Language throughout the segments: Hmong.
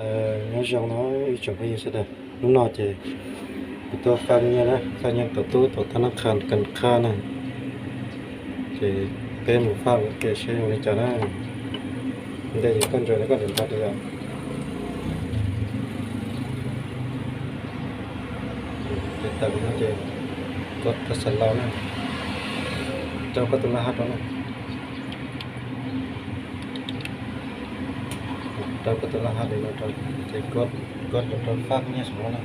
Nyob zoo no ib tsoom phooj ywg sawv daws, hnub no ces kuv tuaj faj nyiaj na, faj nyiaj tau tub tau tab nab qha kas qha na, ces peb mus faj ua ke seb zoo li cas na. Ntej ces koj ntsaws koj daim ntawv rau yom. Ces tawm no ces koj rau xav laus na, rau koj tus laj hab rau na. Rau koj tus laj hab li no rau, ces koj rau rau faj nyiaj saum no na.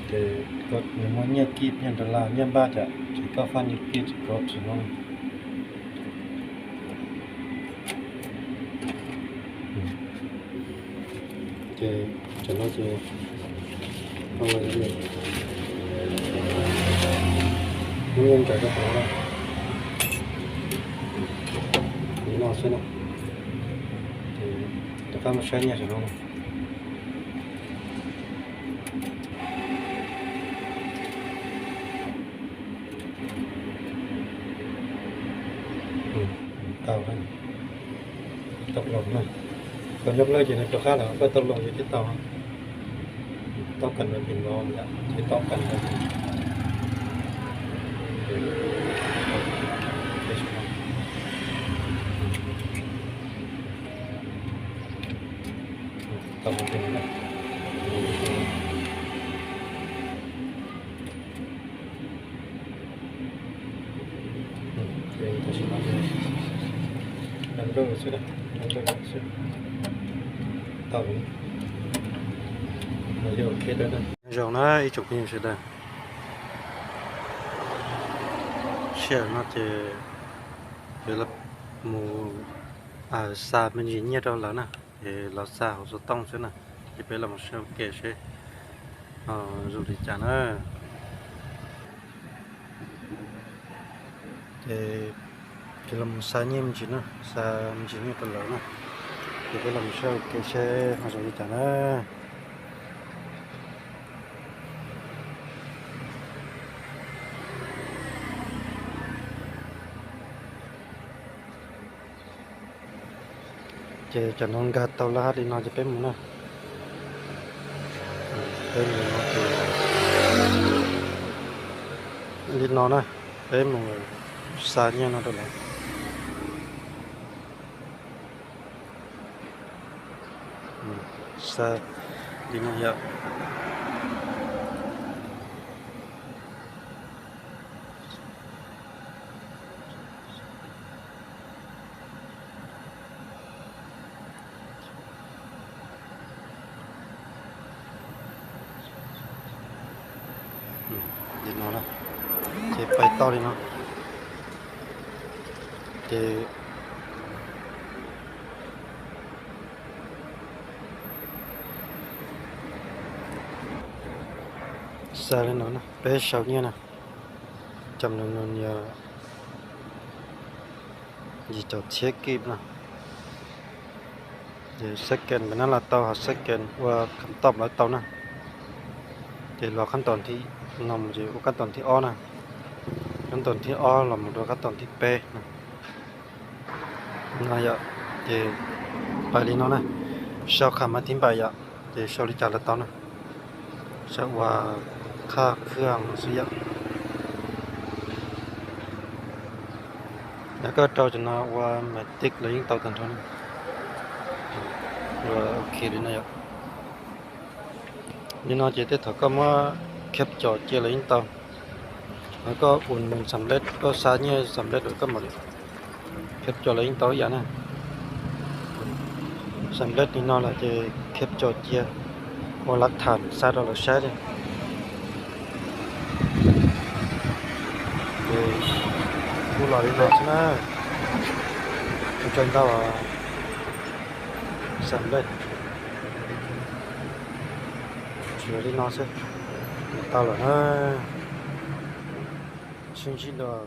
Ces koj nws muaj nyiaj kib nyiaj dollar nyiaj npaj cas ces koj faj nyiaj kib ces koj tsis no. Ces tam no ces muab nyiaj ntsaws rau qhov no na, li no xwb na. Ces rov qab mus saib nyiaj saum no na. Tau, tau loo na. Koj nyob lawm ces nws rov qab los koj tau loo ces twb tau. Tau kas ntawv tim no yom, ces tau kas ntawv. Tau loo tim no na. Tam sim no ces download xwb, download xwb. Tau, nyob zoo na ib tsoom phooj ywg sawv daws. Sij hawm no ces peb los mus xa me ntsis nyiaj rau lawv na, ces los xa hauv xov tooj xwb na, ces peb los mus saib ua ke seb zoo li cas na. Ces, ces los mus xa nyiaj me ntsis na, xa me ntsis nyiaj rau lawv na, ces peb los mus saib ua ke seb ho zoo li cas na. Ces cov no nkag tau laj hab li no ces peb mus na. Peb mus no ces li no na, peb mus xa nyiaj no rau lawv. Xa li no yom. Li no na, ces pais tau li no, ces xa li no na, peb sau nyiaj na, cam no yog yim caum txhiab kib no. Ces second peb nab los tau, ho second ua khab tom lawv tau na. Ces los khab tom thib no mus ces ua khab tom thib ob na. Khab tom thib ob los mus rau khab tom thib peb no yom. Ces pais li no na, sau kham maiv thib npais yom, ces sau li cas los tau na. Sau ua khaj khaj xwb yom. Yog koj rau cov no ua maiv tij los yeej tau tag nrho na. Ua ok li no yom. Li no ces tej thaum koj muab kheb co cia los yeej tau. Ho koj ua nws xam lej, koj xa nyiaj xam lej lawm koj mam li kheb co los yeej tau ib yam na. Xam lej li no lawm ces kheb co cia ua lav tham xa rau lawv saib thiab. Ces kuj los li no xwb na. Kuv tso ntau xam lej, tsuas li no xwb, tau lawm na. Sib ntsib dua.